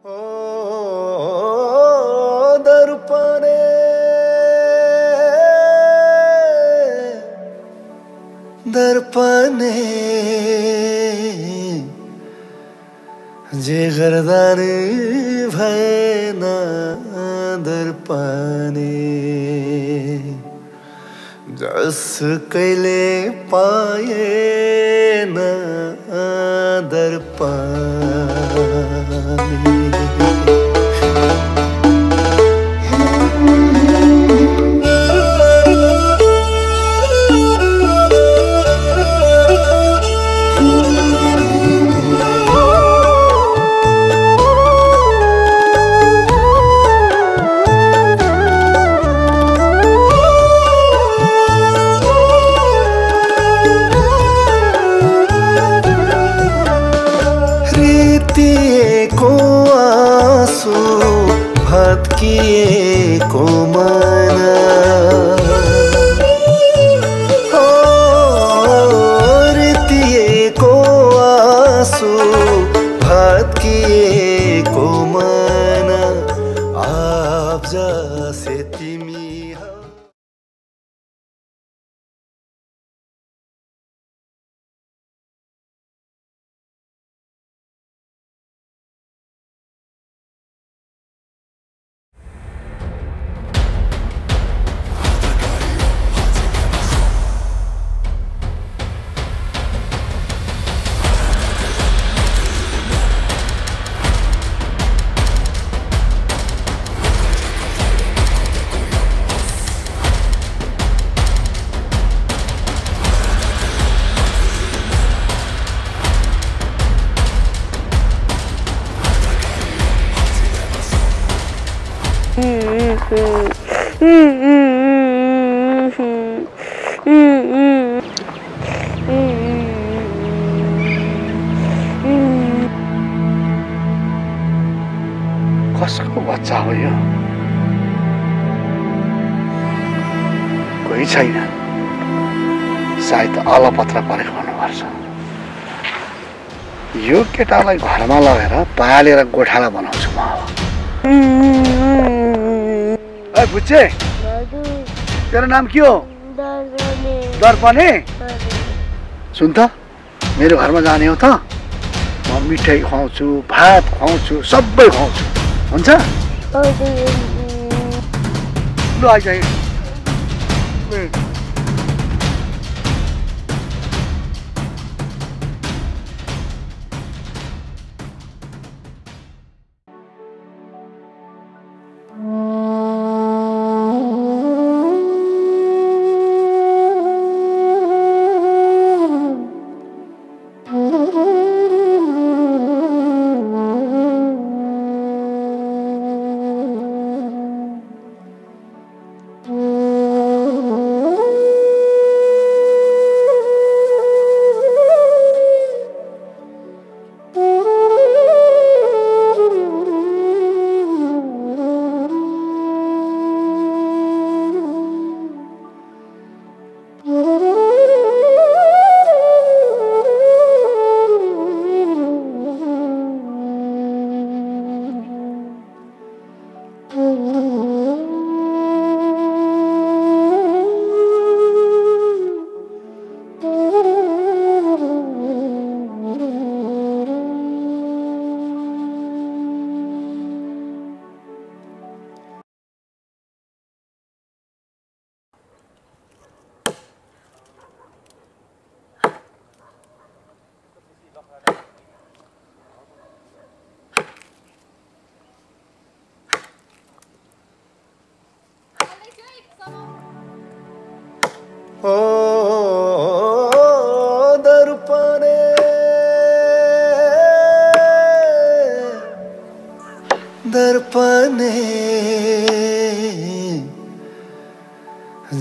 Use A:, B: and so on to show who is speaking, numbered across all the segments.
A: ओ दर्पणे दर्पणे जे गर्दा नि भएन दर्पणे जसकैले पाएन दर्पणे को आँसु भत्किएको मन हो रितिएको आँसु भत्किएको मन आप जसे तिमी
B: कसको बच्चा हो यो? कोही छैन, सायद अलपत्र परेको हुनुपर्छ। यो केटालाई घरमा लगेर पालेर गोठाला बनाउँछु म। अब बुझ्छे? तेरो नाम के हो? दर्पणे। सुन त, मेरो घरमा जाने हो त, म मिठाई खुवाउँछु, भात खुवाउँछु, सबै खुवाउँछु, हुन्छ? ल आइज। ओ दर्पणे दर्पणे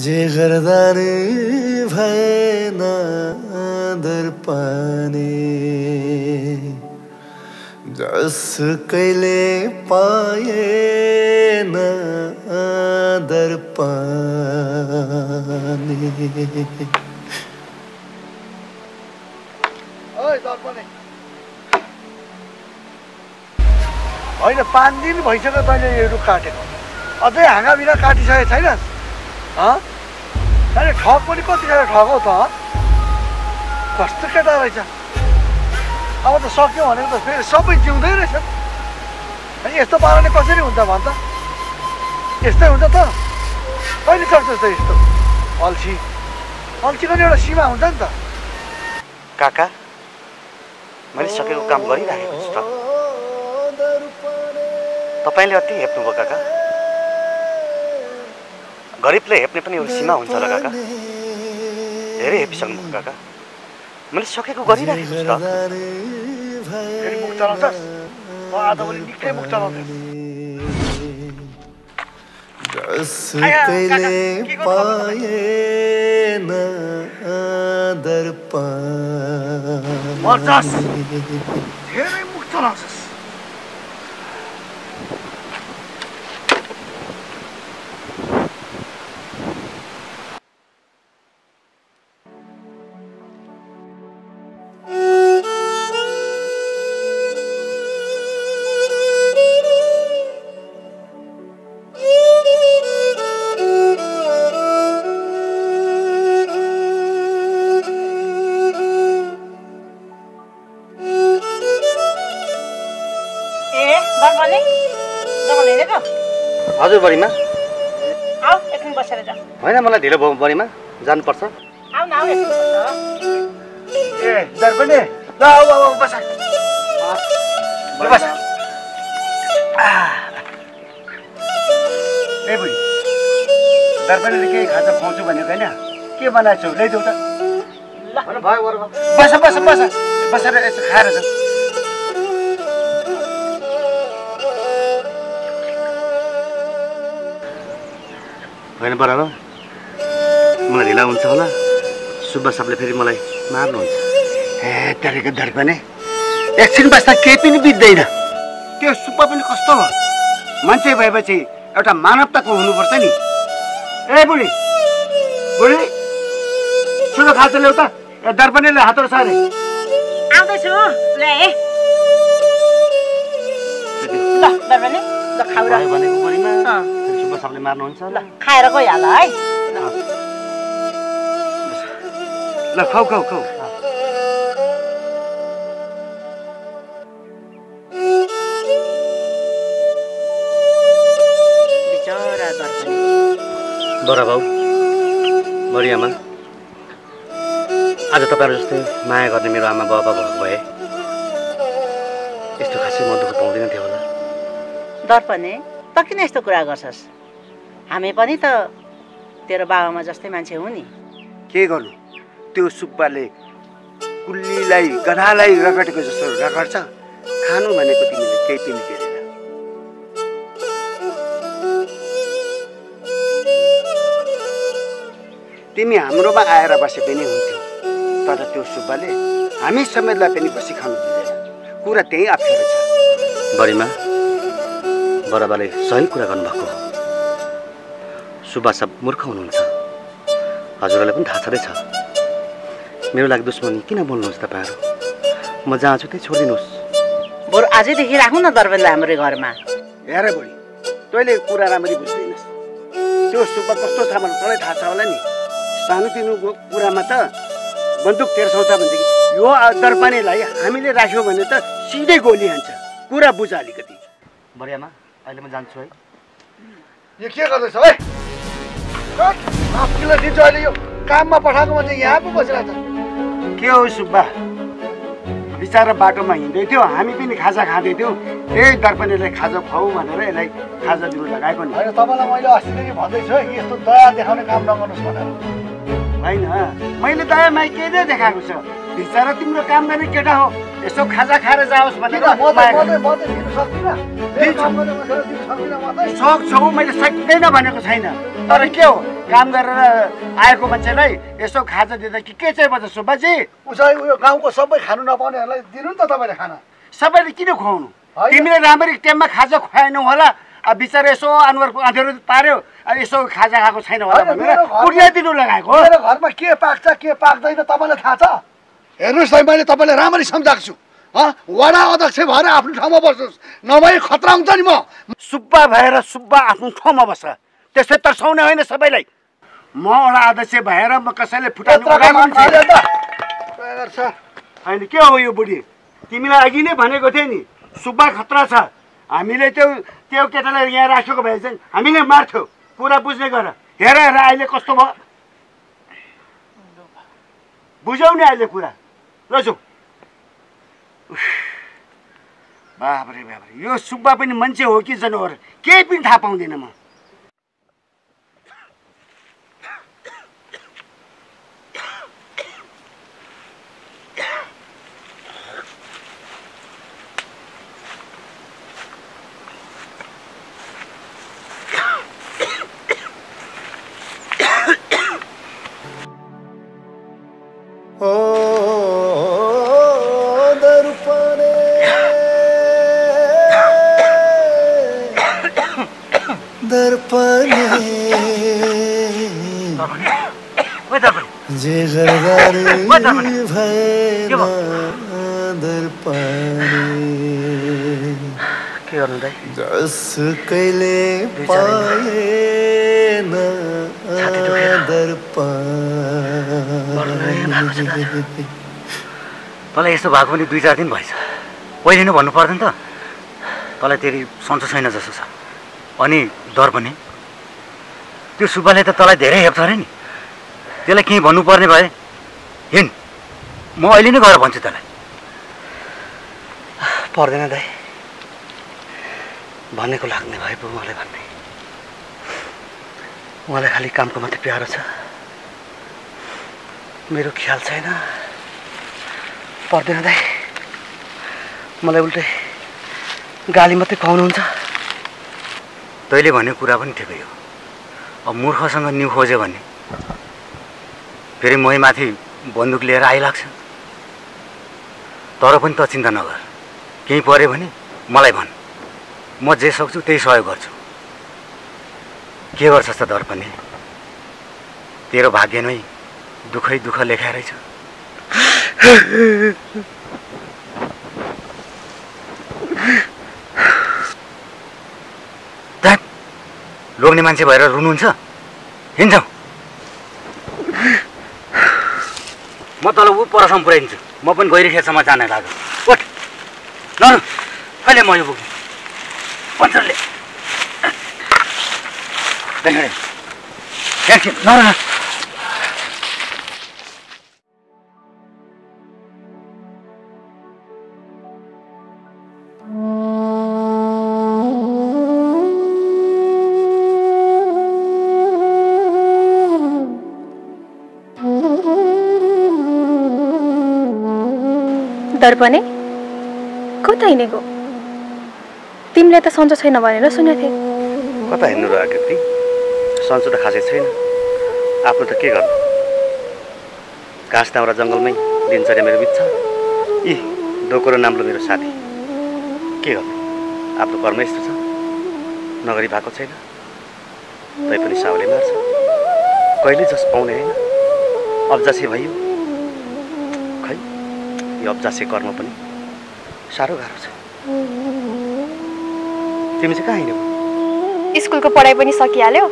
B: जे गर्दा नि भएन दर्पणे जसकैले पाएन दर्पणे। ओइ दर्पणे होइन 5 दिन भइसक्यो तैँले यो रुख काटेको अझै हाँगा बिना काटिसकेको छैनस् तैँले ठग पनि कतिखेर ठगौ त कस्तो केटा रहेछ अब त सक्यो भनेको त फेरि सबै जिउँदै रहेछ अनि यस्तो पाराले कसरी हुन्छ भन् त यस्तै हुन्छ त कहिले गर्छस् त यस्तो अल्छीको नि एउटा सीमा हुन्छ नि त
C: काका मैले सकेको काम गरिराखेको छु त तपाईँले अति हेप्नुभयो काका गरिबले हेप्ने पनि एउटा सीमा हुन्छ होला काका धेरै हेपिसक्नुभयो काका मैले सकेको गरिराखेको छु त
B: फेरि मुख चलाउँछस् आजभोलि निकै मुख चलाउँछस्
A: कहिले पाएन दर्पण
B: मर्छस् धेरै मुख चलाउँछस्
C: हजुर बढीमा
D: आऊ एकछिन बसेर जा
C: होइन मलाई ढिलो भयो बढीमा जानुपर्छ
D: आऊ न आऊ एकछिन बस
B: ए दर्पणे ल आऊ बस बस ए बुढी दर्पणले केही खाजा खुवाउँछु भनेको होइन के बनाएको छौ ल्याइदेऊ त
C: ल भयो
B: बस बस बस बसेर यसो खाएर जाऊ
C: होइन बराबर मलाई ढिला हुन्छ होला सुब्बा साहबले फेरि मलाई मार्नुहुन्छ
B: ए तेरेको दर्पणे एकछिन बस्दा केही पनि बित्दैन त्यो सुब्बा पनि कस्तो हो मान्छे भएपछि एउटा मानवताको हुनुपर्छ नि ए बुढी बुढी सुनो खाजा ल्याउ त ए दर्पणेले हातहरू सारे
D: आउँदैछु ल्याए ल दर्पणे ल खाऊ र
C: भनेको बढीमा सुब्बा साहबले मार्नुहुन्छ
D: ल खाएर गइहाल है
B: ल खाऊ खाऊ खाऊ
D: बिचरा दर्पणे
C: बडा बाउ बडी आमा आज तपाईँहरू जस्तै माया गर्ने मेरो आमा बाबा भएको भए यस्तो खासै म दुःख पाउँदैन थियो होला
D: दर्पणे त किन यस्तो कुरा गर्छस् हामी पनि त तेरो बाबामा जस्तै मान्छे हो नि
B: के गर्नु त्यो सुब्बाले कुल्लीलाई गधालाई रगटेको जस्तो रगड्छ खानु भनेको तिमीले केही पनि दिँदैन तिमी हाम्रोमा आएर बसे पनि हुन्थ्यौ तर त्यो सुब्बाले हामी समेतलाई पनि बसी खानु दिँदैन कुरा त्यही अप्ठ्यारो छ
C: बडीमा बराबाले सही कुरा गर्नुभएको हो सुब्बा साहब मूर्ख हुनुहुन्छ हजुरलाई पनि थाहा छँदैछ मेरो लागि दुश्मनी किन बोल्नुहुन्छ तपाईँहरू म जहाँ छु त्यही छोडिदिनुहोस्
D: बरु आजैदेखि राखौँ न दर्पणलाई हाम्रो घरमा
B: हेर बुढी तैँले कुरा राम्ररी बुझ्दैनस् त्यो सुब्बा कस्तो छ भने तँलाई थाहा छ होला नि सानोतिनो कुरामा त बन्दुक तेर्साउँछ भनेदेखि यो दर्पणेलाई हामीले राख्यौँ भने त सिधै गोली हान्छ कुरा बुझ अलिकति
C: बढियामा अहिले म जान्छु है
B: यो के गर्दैछ है किन दिन्छ अहिले यो काममा पठाएको मान्छे यहाँ पो बसिरहेको छ के हो सुब्बा बिचारा बाटोमा हिँड्दै थियो हामी पनि खाजा खाँदै थियौँ त्यही दर्पणेले खाजा खुवाऊ भनेर यसलाई खाजा दिनु लगाएको नि होइन तपाईँलाई मैले अस्तिदेखि भन्दैछु है यस्तो दया देखाउने काम नगर्नुहोस् भनेर होइन मैले दया माइ के नै देखाएको छ बिचारा तिम्रो काम गर्ने केटा हो यसो खाजा खाएर जाओस् भनेर सक्छौ मैले सक्दैन भनेको छैन तर के हो काम गरेर आएको मान्छेलाई यसो खाजा दिँदा के चाहिँ बन्छ सुब्बाजी उसलाई उयो गाउँको सबै खानु नपाउनेहरूलाई दिनु नि त तपाईँले खाना सबैले किन खुवाउनु तिमीले राम्ररी टाइममा खाजा खुवाएनौ होला अब बिचारा यसो अनुहारको अँध्यारो पार्यो अनि यसो खाजा खाएको छैन होला भनेर पुर्याइदिनु लगाएको घरमा के पाक्छ के पाक्दैन तपाईँलाई थाहा छ हेर्नुहोस् है मैले तपाईँलाई राम्ररी सम्झाएको छु वडा अध्यक्ष भएर आफ्नो ठाउँमा बस्नुहोस्, नभए खतरा हुन्छ नि। म
E: सुब्बा भएर सुब्बा आफ्नो ठाउँमा बस्छ, त्यसै तर्साउने होइन सबैलाई। म वडा अध्यक्ष भएर म कसैले फुटाउनु होइन। के हो यो बुढी, तिमीलाई अघि नै भनेको थिएँ नि सुब्बा खतरा छ। हामीले त्यो केटालाई यहाँ राखेको भए चाहिँ हामीले मार्थ्यो। कुरा बुझ्ने गर। हेर हेर अहिले कस्तो भयो, बुझाउने अहिले कुरा। ल जाऊ। बाबरे बाबरे, यो सुब्बा पनि मान्छे हो कि जनावर केही पनि थाहा पाउँदैन म।
A: जस कहिले पाएन
C: तँलाई यस्तो भएको पनि 2-4 दिन भएछ। पहिले नै भन्नु पर्दैन त। तँलाई तेरि सन्चो छैन जस्तो छ। अनि डर पनि, त्यो सुब्बाले त तँलाई धेरै हेप्छ अरे नि। त्यसलाई केही भन्नुपर्ने भए हिँड, म अहिले नै गएर भन्छु तँलाई। पर्दैन दाइ, भनेको लाग्ने भए पो उहाँलाई भन्ने। उहाँलाई खालि कामको मात्रै प्यारो छ, मेरो ख्याल छैन। पर्दैन दाइ, मलाई उल्टै गाली मात्रै खुवाउनुहुन्छ। तैँले भनेको कुरा पनि ठिकै हो। अब मूर्खसँग निउ खोज्यो भने फेरि मै माथि बन्दुक लिएर आइलाग्छ। तर पनि त चिन्ता नगर, केही पर्यो भने मलाई भन्, म जे सक्छु त्यही सहयोग गर्छु। के गर्छस् त दर्पणे, तेरो भाग्यमै दुःखै दुःख लेखाइ रहेछ। लोग्ने मान्छे भएर रुनुहुन्छ? हिँड्छौ, म तल ऊ परसम्म पुऱ्याइदिन्छु। म पनि गैरी खेतसम्म जान लाग्यो। उठ न, कहिले म यो बोक्छु पञ्चरले न।
F: दर्पणे, कता हिँडेको? तिमीलाई त सन्चो छैन भनेर सुनेको थिएँ।
C: कता हिँड्नु र आकृति, सन्चो त खासै छैन। आफ्नो त के गर्नु, घाँस दाउरा जङ्गलमै दिनचर्या मेरो बित्छ। यी डोको र नाम्लो मेरो साथी, के गर्नु, आफ्नो कर्म यस्तो छ, नगरी भएको छैन। तैपनि साउले मार्छ, कहिले जस पाउने होइन। अब्जासे भयो, खै यो अब्जासे कर्म पनि साह्रो गाह्रो छ। तिमी चाहिँ कहाँ हिँड्यौ?
F: स्कुलको पढाइ पनि सकिहाल्यो,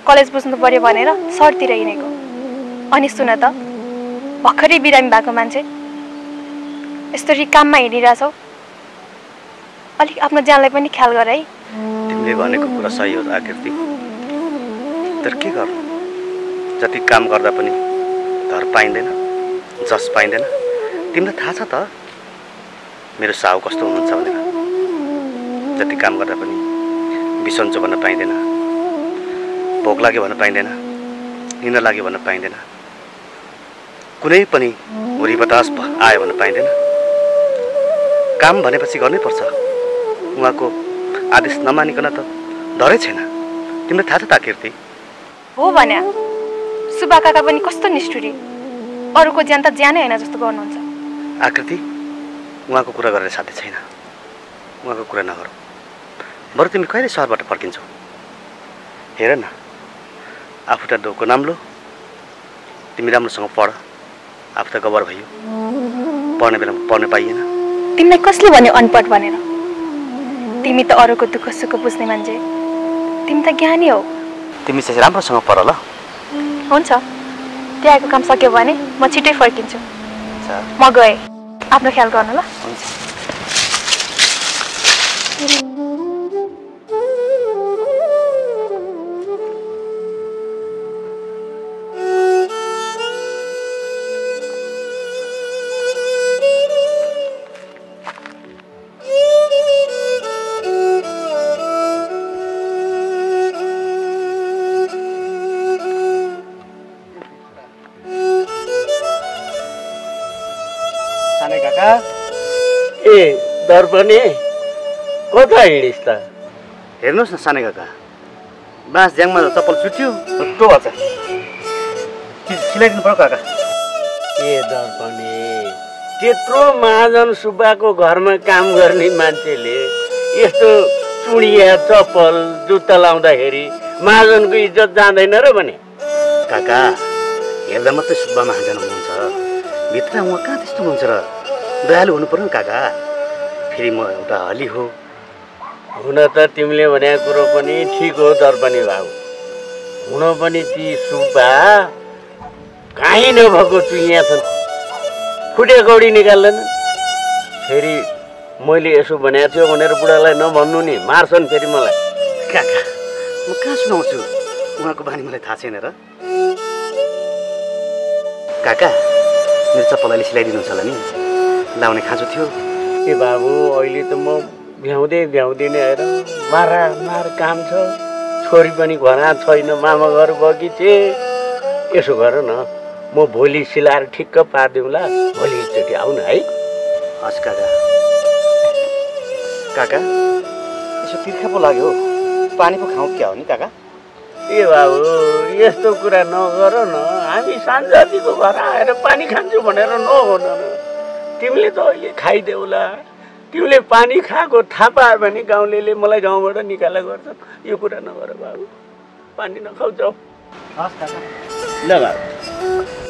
F: कलेज बुझ्नु पर्यो भनेर सरतिर हिँडेको। अनि सुन त, भर्खरै बिरामी भएको मान्छे यसरी काममा हिँडिरहेछौ, अलिक आफ्नो ज्यानलाई पनि ख्याल गर है।
C: तिमीले भनेको कुरा सही हो आकृति, तर के गर्नु, जति काम गर्दा पनि घर पाइँदैन, जस पाइँदैन। तिमीलाई थाहा छ त मेरो साउ कस्तो हुनुहुन्छ भनेर। जति काम गर्दा पनि बिसन्चो भन्न पाइँदैन, भोक लाग्यो भन्न पाइँदैन, निन्द्रा लाग्यो भन्न पाइँदैन, कुनै पनि हुरी बतास आयो भन्न पाइँदैन। काम भनेपछि गर्नै पर्छ। उहाँको आदेश नमानिकन त डरै छैन। तिमीलाई थाहा छ त आकृति?
F: हो भन्या, सुब्बा काका पनि कस्तो निष्ठुरी, अरूको ज्यान त ज्यानै होइन जस्तो गर्नुहुन्छ।
C: आकृति, उहाँको कुरा गरेर साध्य छैन। उहाँको कुरा नगरौँ। बरु तिमी कहिले सहरबाट फर्किन्छौ? हेर न, आफू त डोको नाम्लो, तिमी राम्रोसँग पढ। आफू त गबर भयो, पढ्ने बेलामा पढ्न पाइएन।
F: तिमीलाई कसले भन्यो अनपढ भनेर? तिमी त अरूको दुःख सुख बुझ्ने मान्छे, तिमी त ज्ञानी हौ।
C: तिमी चाहिँ राम्रोसँग पर ल।
F: हुन्छ, त्यहाँको काम सक्यो भने म छिटै फर्किन्छु। म गएँ, आफ्नो ख्याल गर्नु ल।
E: ए दर्पणे कता हिँडिस् त?
C: हेर्नुहोस् न सानै काका, बाँस ज्याङमा चप्पल चुट्यो टो भन्छ। सिलाइदिनु पर्यो काका।
E: ए दर्पणे, त्यत्रो महाजन सुब्बाको घरमा काम गर्ने मान्छेले यस्तो चुडिया चप्पल जुत्ता लाउँदाखेरि महाजनको इज्जत जाँदैन र भने?
C: काका, हेर्दा मात्रै सुब्बा महाजन हुनुहुन्छ, भित्र उहाँ कहाँ त्यस्तो हुन्छ र? दयालु हुनु पर्यो काका। फेरि म एउटा हली हो।
E: हुन त तिमीले भनेको कुरो पनि ठिक हो दर्पणे बाबु। हुन पनि ती सुब्बा कहीँ नभएको चुइया छन्, फुटे कौडी निकाल्दैन। फेरि मैले यसो भनेको थियो भनेर बुढालाई नभन्नु नि, मार्छन् फेरि मलाई।
C: काका, म कहाँ सुनाउँछु, उहाँको बानी मलाई थाहा छैन र? काका, मेरो चप्पल अहिले सिलाइदिनुहुन्छ होला नि, लाउने खाँचो थियो।
E: ए बाबु, अहिले त म भ्याउँदै नै आएर मार काम छ। छोरी पनि घरमा छैन, मामा घर गएकी थिए। यसो गर न, म भोलि सिलाएर ठिक्क पारिदिउँला, भोलि एकचोटि आऊ न है।
C: हस् काका। काका, यसो तिर्खा पो लाग्यो, पानी पो खाउँ क्या हो नि काका?
E: ए बाबु, यस्तो कुरा नगर न। हामी सानजातिको घर आएर पानी खान्छु भनेर नभन न। तिमीले त अहिले खाइदेऊला। तिमीले पानी खाएको थाहा पायो भने गाउँलेले मलाई गाउँबाट निकाला गर्छन्। यो कुरा नगर बाबु, पानी नखाऊ जाऊ।
C: हस् काका।
E: ल बाबु।